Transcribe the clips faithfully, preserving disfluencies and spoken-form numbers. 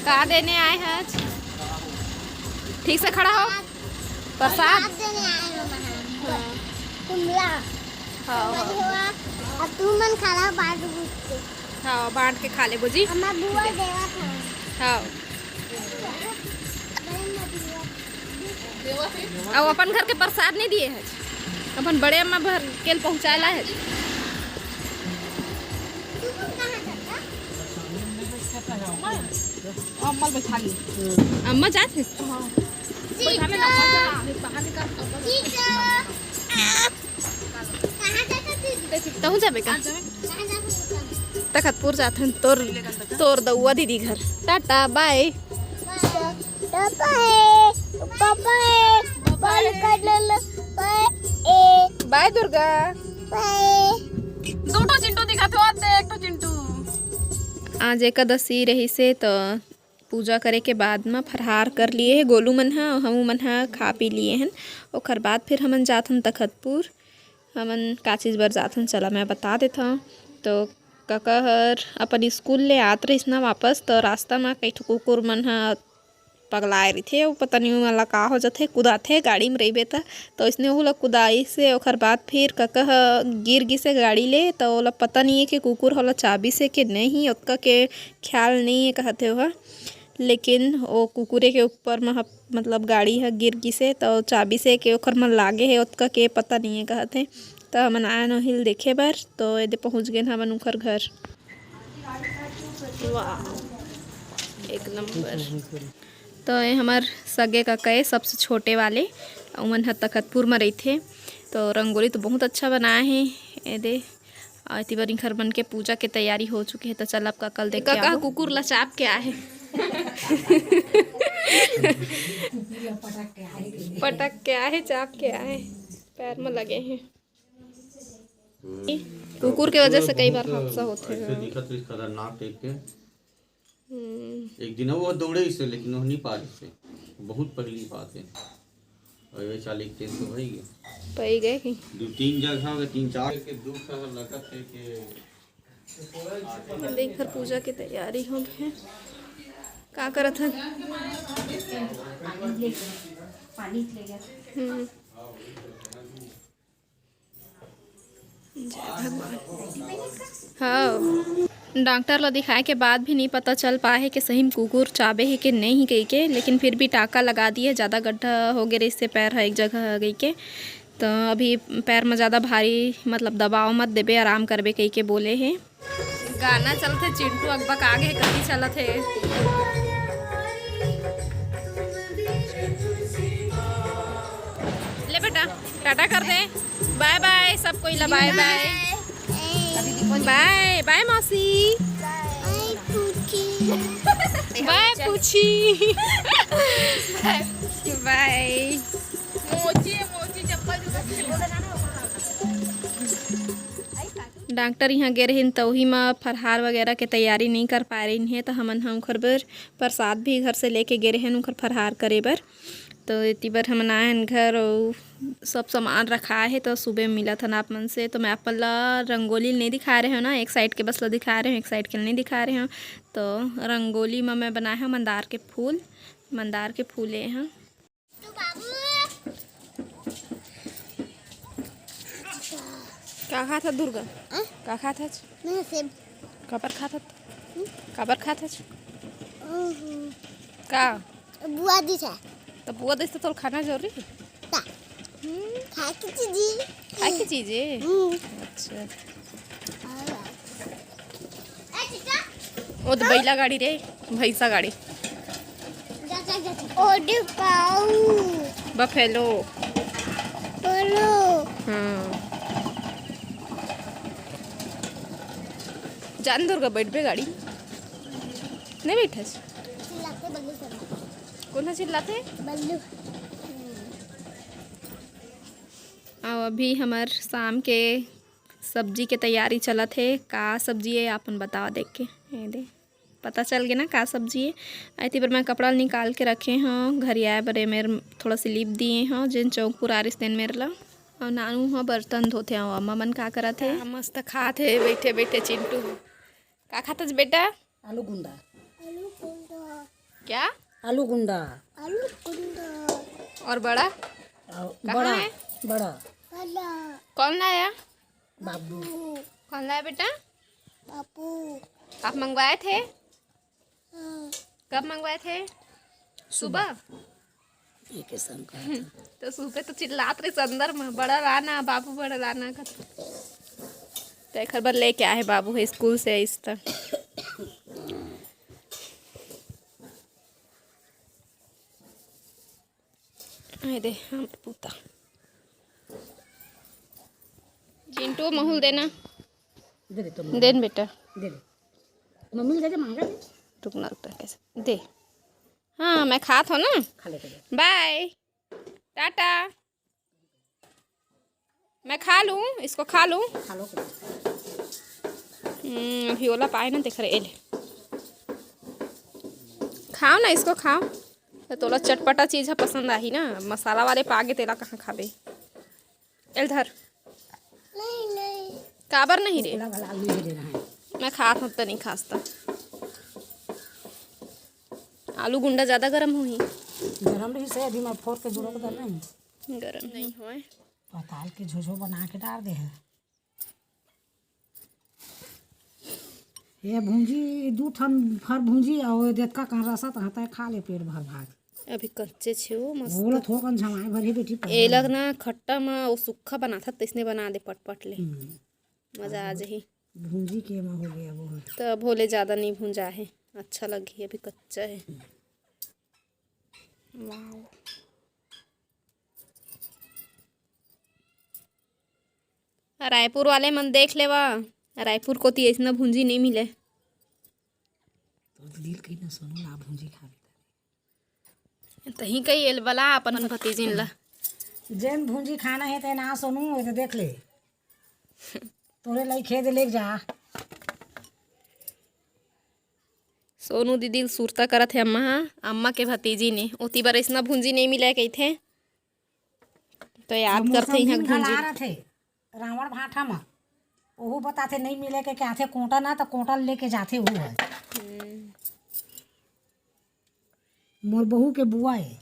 का देने आए हैं आज? ठीक से खड़ा हो। प्रसाद प्रसाद देने आए हो वहाँ। हाँ। कुमला। हाँ, हाँ। अब तू मन खा ला, बांट बूट के। हाँ, बांट के खा ले बुजी। अम्मा बुआ देवा था। हाँ। अब अपन घर के प्रसाद नहीं दिए है, अपन बड़े अम्मा भर के पहुँचाए ला है। अम्मा बैठा ली। अम्मा जात है? हाँ। बैठा ले ना, अम्मा जा, बाहर निकाल, अम्मा जा। तहूँ जाबे का? तखतपुर जात हन तोर, तोर दउआ दीदी घर। टाटा, बाय। पापा है, पापा है, बाल काट ले, बाय। बाय दुर्गा। बाय। दू ठो चिंटू दिखत हो, आते एक ठो चिंटू। आज एकादशी रहिसे, तो पूजा करे के बाद म फरहार कर लिए हे गोलू मन ह, अउ हमू मन ह खा पी लिए हन। ओखर बाद फिर हमन जात हन तखतपुर। हमन का चीज बर जात हन, चला मैं बता देथव। तो कका हर अपन स्कूल ले आत रहिस ना वापस, तो रास्ता म कई ठो कुकुर मन ह पगलाए रहिथे, अउ पता नहीं ओमन ला का हो जाथे, कुदाथे गाड़ी म रहिबे त। तो इसने ओहू ला कुदाइस हे, ओखर बाद फिर कका ह गिर गिस हे गाड़ी ले, तो ओला पता नहीं हे कि कुकुर ह ओला चाबिस हे कि नहीं, ओतका के ख्याल नहीं हे कहत हे ओह। लेकिन ओ कुकुरे के ऊपर म ह-, मतलब गाड़ी ह गिर गिस हे, तो चाबिस हे कि ओखर मन लागे हे, ओतका के पता नहीं हे कहत हे। तो हमन आयन ओही ल देखे बर, तो एदे पहुँच गेन हमन ओखर घर। वाह, एक नंबर। तो ये हमर सगे कका ए, सबसे छोटे वाले, उमन ह तखतपुर म रहिथे। तो रंगोली तो बहुत अच्छा बनाए हे, एदे। अउ एती बर इंखर मन के पूजा के तैयारी हो चुके हे। तो चल, अब कका ल देख के कका आबो। कुकुर ला चाप के आहे। पटक के आहे, चाप के आहे, पैर म लगे हे। कुकुर के वजह से कई बार हादसा होथे। ऐसे दिखत रहिस खतरनाक टाइप के। हम्म। एक दिन वो दौड़े इसे, लेकिन वो नहीं पा रही से। बहुत पहली बात है। और ये चाली के तेल तो वही गए। पई गए कि? दो तीन जगह हो गए, तीन चार के दुख है, लगत है कि देख, घर पूजा के तैयारी हो गए। का करत हन? हम्म। जय भगवान। हाँ, डॉक्टर ला दिखाए के बाद भी नहीं पता चल पाए हे कि सही में कुकुर चाबे हे कि नहीं कहिके, लेकिन फिर भी टाका लगा दिए। ज़्यादा गड्ढा हो गए रहिस से पैर ह एक जगह गई के, तो अभी पैर में ज़्यादा भारी, मतलब, दबाव मत देबे, आराम करबे कहिके बोले हे। गाना चलथे, चिंटू अकबक आगे कहीं चलत हे। ले बेटा, टाटा कर दे, बाय बाय सब कोई ला, बाय बाय। बाय बाय मौसी। बाय पूछी। बाय। डॉक्टर यहाँ गे रहिन, त उही म फरहार वगैरह के तैयारी नहीं कर पाए रहिन हे, त हमन ह ओखर बर प्रसाद भी घर से लेके गे रहेन, ओखर फरहार करे बर। तो एती बर हमन आए हन घर, अउ सब सामान रखाए हे, तो सुबह मिलत हन आप मन से। तो मैं आप मन ला रंगोली नहीं दिखा रहे हो ना, एक साइड के बस ला दिखा रहे हो, एक साइड के नहीं दिखा रहे हो। तो रंगोली म मैं बनाए हव मंदार के फूल, मंदार के फूल ए ह। का खात हस दुर्गा? आ? का खात हस? मैं सेब। काबर खात हस? हम्म? काबर खात हस? ओहो। का? बुआ दिस हे। त बुआ दिस त तोर खाना जरूरी हे? का? हम्म। खाए के चीज हे। खाए के चीज हे? हम्म। अच्छा। हाँ। ओ तो बैला गाड़ी रे, भैंसा गाड़ी। ओडी पाऊ। बफेलो। बोलो। हाँ। जान दुर्गा बैठबे गाड़ी? नहीं बैठस? चिल्लाते बल्लू सर। कौन सा चिल्लाते? बल्लू। अउ अभी हमर शाम के सब्जी के तैयारी चलत हे। का सब्जी हे, आपन बतावा देख के। ये दे, पता चल गे ना का सब्जी हे। एती बर मैं कपड़ा ल निकाल के रखे हव, घरी आए बर एमेर थोड़ा सी लीप दिए हव, जेन चौक पुरारिस तेन मेर ला। अउ नानू ह बर्तन धोथे। अउ अम्मा मन का करत हे? का मस्त खात हे बैठे बैठे चिंटू। का खात हस बेटा? आलू गुंदा। आलू गुंदा। क्या? आलू गुंडा। आलू गुंडा। और बड़ा? और कहाँ बड़ा है? बड़ा। बड़ा। कौन लाया? बाबू। कौन लाया बेटा? बाबू। आप मंगवाए थे? हाँ। कब मंगवाए थे? सुबह। ये कैसन कहत हे? तो सुबह तो चिल्लात रहे अंदर में, "बड़ा लाना बाबू, बड़ा लाना," कहत। तो एकर बर लेके आए हे बाबू हे स्कूल से आइस त। आए दे, हम पूता। चिंटू, महूल देना। दे दे तो। देन बेटा। दे दे। मम्मी ले जा, मांगा दे। रुकना, रुकना, कैसे? दे। हाँ, मैं खात हूँ ना। खा ले, खा ले। बाय। टाटा। मैं खा लूँ, इसको खा लूँ। खा लो। हम्म, अभी ओला पाए ना, देख रहे, ए ले। खाओ ना, इसको खाओ। तो तोला चटपटा चीज ह पसंद आही ना, मसाला वाले पागे तेला कहाँ खाबे? एल धर। नहीं, नहीं। काबर नहीं रे? ओला वाला आलू ही दे रहा है। मैं खात हूँ त नहीं खास त। आलू गुंडा ज्यादा गरम होही। गरम रही से अभी मैं फोड़ के जुड़ा के डाल रही हूँ। गरम नहीं होए। पताल के झोझो बना के डाल दे है। ये भूंजी, दू ठन फर भूंजी अउ ये देतका कन रसा तहाँ तय खा ले पेट भर भात। अभी कच्चे छे वो मस्त। ओला थोकन झमाए भर ही बेटी पहले। एलग ना खट्टा म वो सुक्खा बनाथत तइसने बना दे पटपट ले। हम्म। मजा आ जाही। भूंजी के म हो गया वो है। तब होले ज्यादा नहीं भूंजा है, अच्छा लगी, अभी कच्चा है। वाओ। रायपुर वाले मन देख लेवा, रायपुर कोती अइसना भूंजी नइ मिले। तोर दिल कही ना सोनू ला भूंजी खावे। तही कही एल बला अपन भतीजिन ला। जेन भूंजी खाना है ते ना सोनू, ये तो देख ले। तोरे लाई खेत ले जा। सोनू दीदी ल सुरता करत हे अम्मा हा, अम्मा के भतीजी ने। ओती बर अइसना भूंजी नइ मिले कहिथे। तो याद करथे इहाँ भूंजी। रावण भाठा म ओहू बताथे नइ मिले के, के आथे कोंटा ना, त कोंटा लेके जाथे ओहू ह। हम्म। मोर बहू के बुआ ए।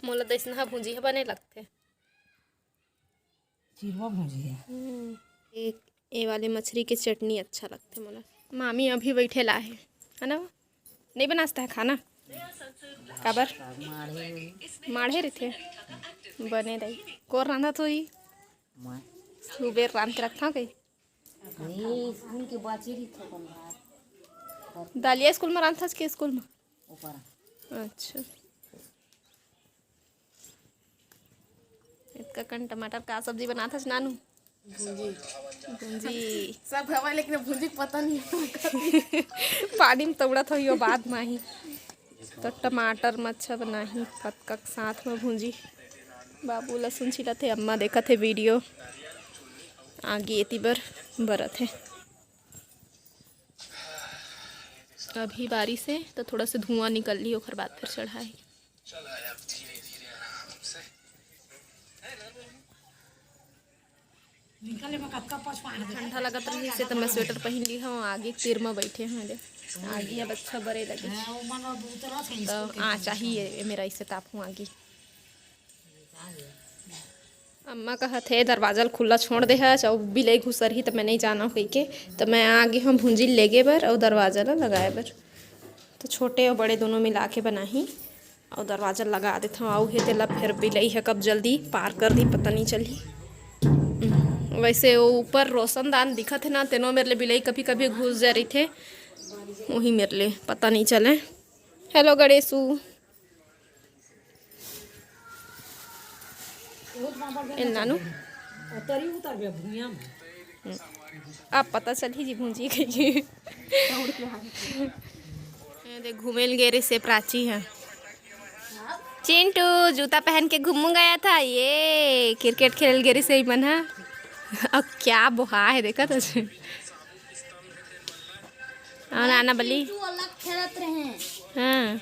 मोला दइसनहा भूंजी ह बने लगथे। चिरवा भूंजी है। हम्म, एक ए वाले मछरी के चटनी अच्छा लगथे मोला। मामी अभी बइठे ला हे, है ना? नहीं बनाता है खाना? काबर? माढ़े रहिथे। बने रही। कोर रांधत होही? मैं। सुबेर रांध के रखथव कही? नहीं, स्कूल के बाची रहिथे अपन भात। दलिया स्कूल में रांधथस के स्कूल में? ऊपर। अच्छा। इतका कन टमाटर का सब्जी बनाथस नानू? भूंजी। भूंजी। सब हवा लेकिन भूंजी के पता नहीं। पानी में तौड़त होही ओ बाद में ही। तो टमाटर म अच्छा बनाही पतका के साथ में भूंजी। बाबू लहसुन छिलत हे, अम्मा देखत हे वीडियो। आगी एती बर बरत हे। अभी बारिश हे तो थोड़ा से धुआं निकल ली, ओकर बाद फिर चढ़ाई। ठंडा लगत रहिस हे त मैं स्वेटर पहिन ली हव, आगी तीर म बइठे हव ले। आगी अब अच्छा बरे लगे। त आ चाही ए मेरा इसे ताप हूँ आगी। अम्मा कहत हे दरवाजा ल खुल्ला छोड़ दे हस, अउ बिलई घुसरही त मैं नइ जानव कहिके। त मैं आ गे हव भूंजी लेगे बर अउ दरवाजा ल लगाए बर। त छोटे अउ बड़े दोनों मिला के बनाही। अउ दरवाजा लगा देथव, अउ हे तेला फेर बिलई ह कब जल्दी पार कर दी, पता नइ चलही। हम्म, वैसे वो ऊपर रोशनदान दिखत हे ना, तेनो मेर ले बिलई कभी-कभी घुस जा रहिथे, वही मेर ले पता नइ चले। हेलो गणेशू। एल नानू। उतरी उतर बे भुइयां में। अब पता चलही जी भूंजी कहिके। ये देख घूमे ल गे रहिसे प्राची ह। चिंटू जूता पहन के घूमू गया था, ये क्रिकेट खेले ल गे रहिसे मन ह। अब क्या बोहा हे देखत हस। और आना बली। चिंटू अलग खेलत रहे। हाँ,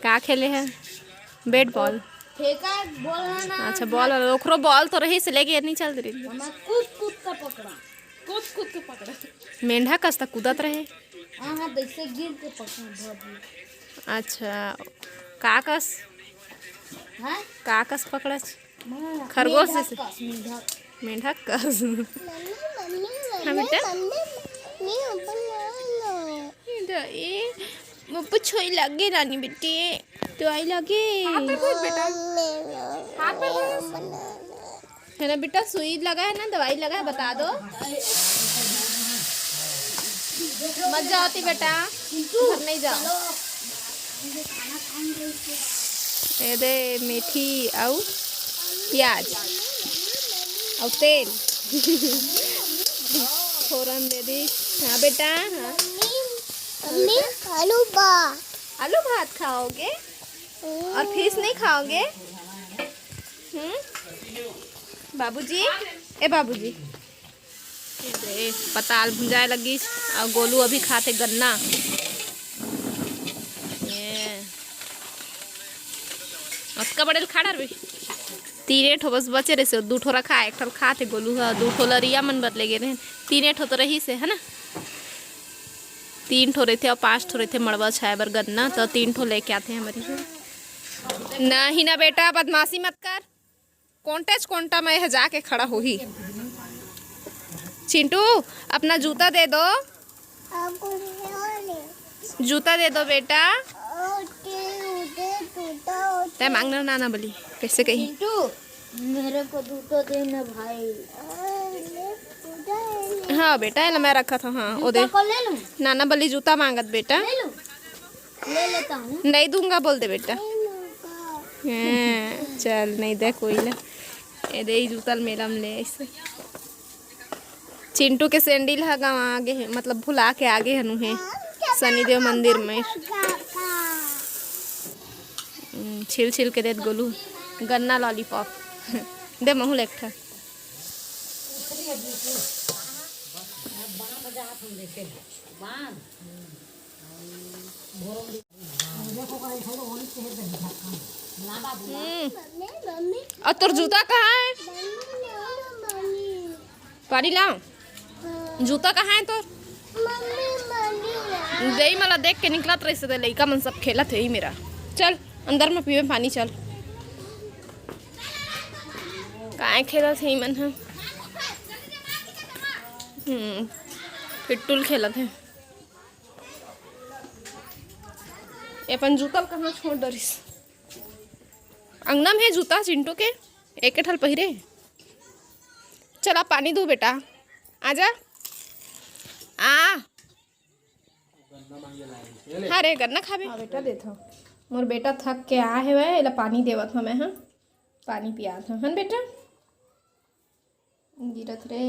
का खेले है? Bat ball. फेंका बॉल है ना। अच्छा, बॉल वाला, ओकरो बॉल तो रहिस लेके नहीं चल रही। मैं कूद कूद कर पकड़ा। कूद कूद के पकड़े। मेंढा कस त कूदत रहे। हाँ, हाँ, जैसे गिर के पकड़, भाभी। अच्छा, का कस? हाँ? का कस पकड़च? हाँ, खरगोश मेंढक जैसे। कस, मेंढक। मेंढक कस। मम्मी, मम्मी, हाँ, बेटा? मम्मी, मम्मी, बनाना। ए द-, ए, वो पुछोई लगे रानी बेटी, तो आई लगे। हाथ पे घुस बेटा। हाथ पे घुस। है ना बेटा, सुई लगा है ना, दवाई लगा है, बता दो। मत जाओ ती बेटा, घर नहीं जाओ। ए दे मेथी आऊ प्याज आऊ तेल फोरन दे दी। हाँ बेटा, हाँ। मम्मी, आलू बा। आलू भात खाओगे और फिश नहीं खाओगे? हम्म, बाबूजी, ए बाबूजी, ए, पताल भुंजाए लगिस, अउ गोलू अभी खाथे गन्ना। ए, अतका बड़े ल खा डरबे। तीने ठो बस बचे रहिसे, दू ठो रखा, एक ठो खाथे गोलू ह, दू ठो लरिया मन बर ले गे रहे, तीने ठो तो रहिसे, है ना? तीन ठो रहिथे अउ पांच ठो रहिथे मड़वा छाए बर गन्ना, तो तीन ठो लेके आथे हमर इहाँ। नहीं ना बेटा, बदमाशी मत कर। कोंटेच कोंटा में यह जाके खड़ा होही। चिंटू, अपना जूता दे दो। जूता दे दो बेटा। तै मांगना नाना बोली, कैसे कही? चिंटू, मेरे को जूता देना भाई। हाँ बेटा, एला मैं रखा था। हाँ, ओ दे। जूता को ले लूं? नाना बोली जूता मांगत बेटा। ले लूं? ले लेता हूँ। नहीं दूंगा बोल दे बेटा। हाँ, चल नहीं दे कोई ना। ए दे ई जूता ल मेला में ले ऐसे। चिंटू के सैंडल ह गंवा गे हे, मतलब भुला के आगे हनु हे शनिदेव मंदिर में। हम्म, छिल छिल के देत गोलू गन्ना लॉलीपॉप। दे महू ले एक ठा। हम्म। और तोर जूता कहाँ है? पानी लाओ। जूता कहाँ है तोर? देई मला देख के निकलत रहिस ते लइका मन सब खेलत हे ई मेरा। चल अंदर में पीबे पानी, चल। काय खेलत हे ई मन ह? हम्म, पिट्टुल खेलत हे। ए अपन जूता ल कहाँ छोड़ डरिस? अंगना में हे जूता चिंटू के, एक ठल पहिरे। चला पानी दू बेटा, आजा। आ। हाँ रे, गन्ना खाबे। हाँ बेटा, देथव। मोर बेटा थक के आ हेवय, एला पानी देवत हव मैं, हाँ। पानी पियात हव, हन बेटा? गिरत रे।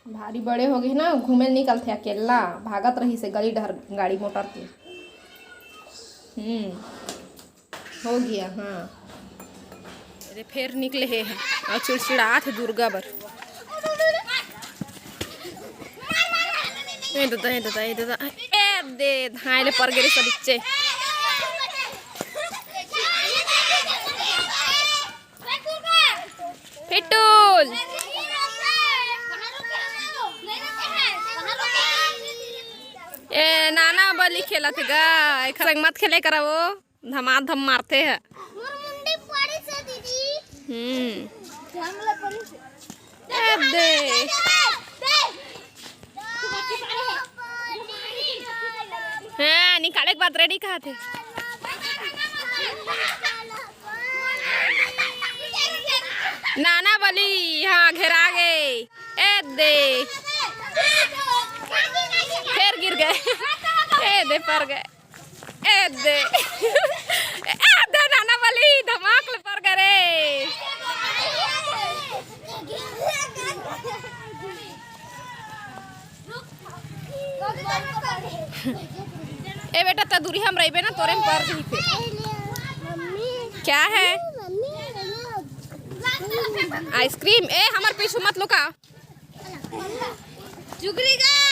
भारी बड़े हो गे ना, घूमे ल निकलथे अकेल्ला, भागत रहिसे गली डहर गाड़ी मोटर के। हम्म, हो गया, हाँ। अरे फेर निकले हे, हे, अउ चिड़चिड़ात हे दुर्गा बर। ए ददा, ए ददा, ए ददा, ए दे, धाय ले पर गे रे सबिच्चे। पिट्टुल। ए, नाना बली खेलत हे गा, एखर संग मत खेले करा वो, धमाधम मारथे ह। मोर मुंडी पड़ी से दीदी। हम्म। ए दे। हाँ, निकाले के बाद रेडी कहा थे। नाना बली, हाँ, घेरा गे। ए दे। फेर गिर गे। ए दे, पर गे। ए दे। ए दे, नाना बली, धमाक ले पर गे रे। ए बेटा, त दूरी हम रहिबे ना, तोरे में पर जही फेर। क्या है? आइसक्रीम। ए, हमर पीछू मत लुका। चुगरी गए।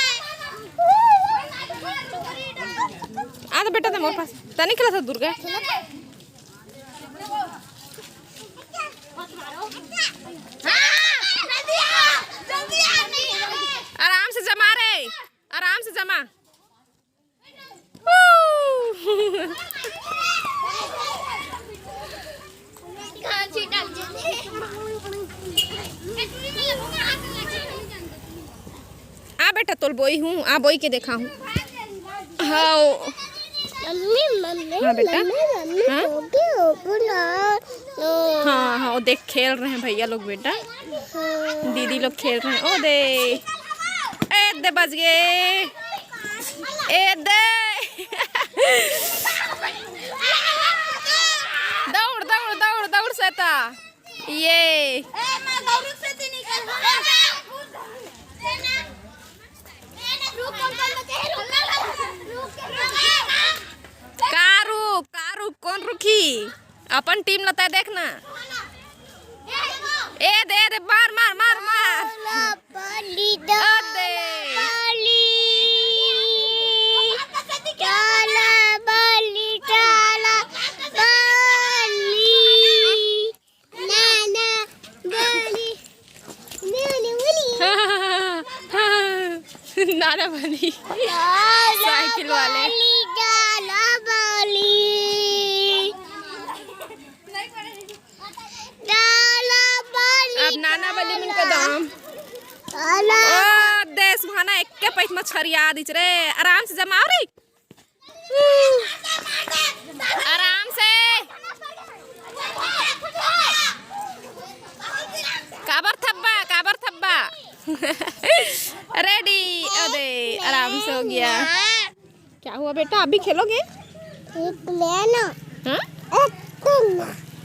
आ तो बेटा, ते मोर पास। तनी खेला था दुर्गा। बेटा, तोल बोई हूँ, आ बोई के देखा हूँ। हाँ। मम्मी, मम्मी, हाँ बेटा। मम्मी, मम्मी, हाँ? वो भी हो बुला। हाँ, हाँ, वो देख, खेल रहे हैं भैया लोग बेटा। हाँ। दीदी लोग खेल रहे हैं। ओ दे, ए दे, बच गए। ए दे। दौड़, दौड़, दौड़, दौड़, सता। ये। का रुक, का रुक, कौन रुकी? अपन टीम लता देखना। ए दे, ए दे, मार, मार, मार, मार। अदे। नाना बली। साइकिल वाले। अब नाना बली मन का दाम। ओ, देश भाना एक के पैस में छरिया दिच रे। आराम से जमाओ रे। आराम से। काबर थब्बा, काबर थब्बा। रेडी। अरे, आराम से हो गया। क्या हुआ बेटा, आप भी खेलोगे? हाँ?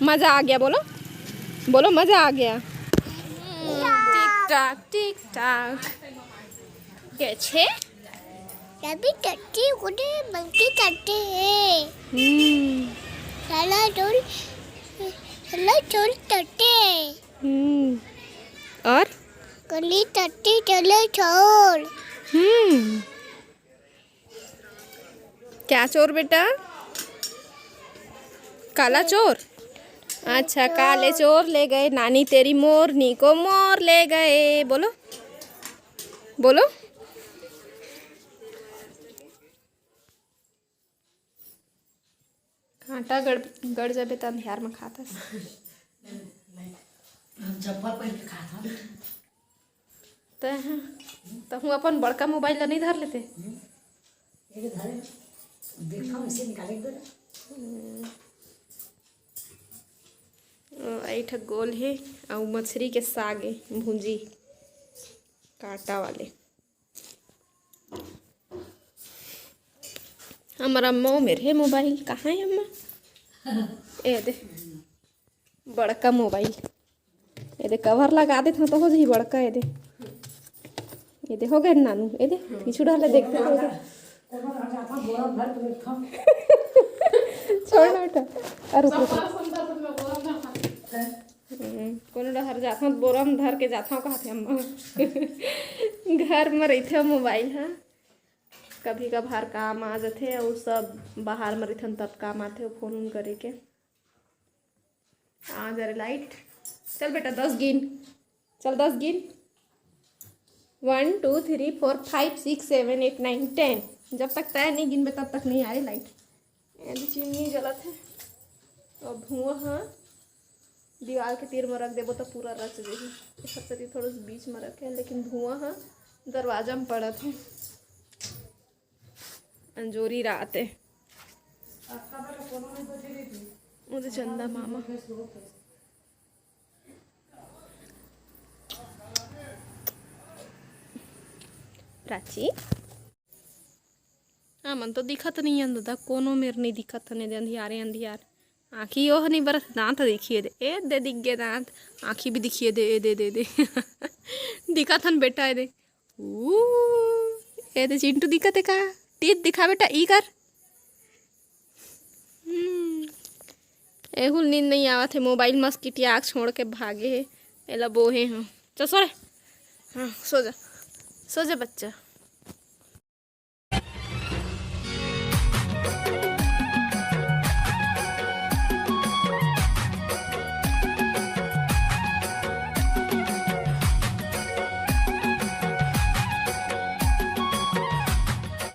मजा आ गया, बोलो, बोलो, मजा आ गया। टिक टाक, टिक टाक। कैसे? रवि टट्टी उड़े, बंकी टट्टी है। हम्म। चला चोर, चला चोर टट्टी। हम्म। और? कली टट्टी चले चोर। हम्म। क्या चोर बेटा? काला चोर। अच्छा, काले चोर ले गए नानी तेरी मोरनी को, मोर ले गए। बोलो, बोलो। कांटा गड़, गड़ जाबे त अंधियार में खाथस। हम चप्पल पहन के खात हन। तैं, तहूँ अपन बड़का मोबाइल ला नहीं धर लेते। ये धरे, देखा, ऐसे निकाले एक बार। हम्म। ओ, एक ठक गोल हे, अउ मछरी के साग हे, भुंजी, कांटा वाले। हमर अम्मा मेर हे मोबाइल, कहाँ हे अम्मा? ए दे, बड़का मोबाइल। ए दे, कवर लगा देत हँव त हो जही बड़का। ए दे, ए दे, हो गए नानू। ए दे, पीछू डाले देखते तो हो जही। छोड़ ना बेटा। अरे रुक, रुक, रुक। हम्म, कोनो डहर जाथव त बोरा म धर के जाथव कहत हे अम्मा। घर म रहिथे मोबाइल ह, कभी कभार काम आ जाथे, अउ सब बाहर म रहिथन तब काम आथे फोन उन करे के। आ जा रे लाइट। चल बेटा, दस गिन। चल, दस गिन। One, two, three, four, five, six, seven, eight, nine, ten। जब तक तैं नहीं गिनबे, तब तक नहीं आए लाइट। ए दे, चिमनी जलत हे। अब धुआं ह दीवार के तीर म रख देबो, त पूरा रच देही। एखर सेती थोड़ा सा बीच म रखे, लेकिन धुआं ह दरवाजा म पड़त हे। अंजोरी रात हे। ओ दे चंदा मामा। प्राची, हमन तो दिखत नहीं हन दादा, कोनो मेर नहीं दिखत हन, ए दे अंधियारे अंधियार। आँखी ओह नहीं बरत, दांत देखिए दे, ए दे दिख गे दांत, आँखी भी दिखिए दे, ए दे, दे, दे। दिखत हन बेटा, ए दे। ऊ, ए दे चिंटू दिखत हे का? टीथ दिखा बेटा, ई कर। हम्म, एहू ल नींद नहीं आवत हे, मोबाइल मस्किटिया आँख छोड़ के भागे हे, एला बोहे हूँ। चल सो रे। हाँ, सो जा, सो जा बच्चा।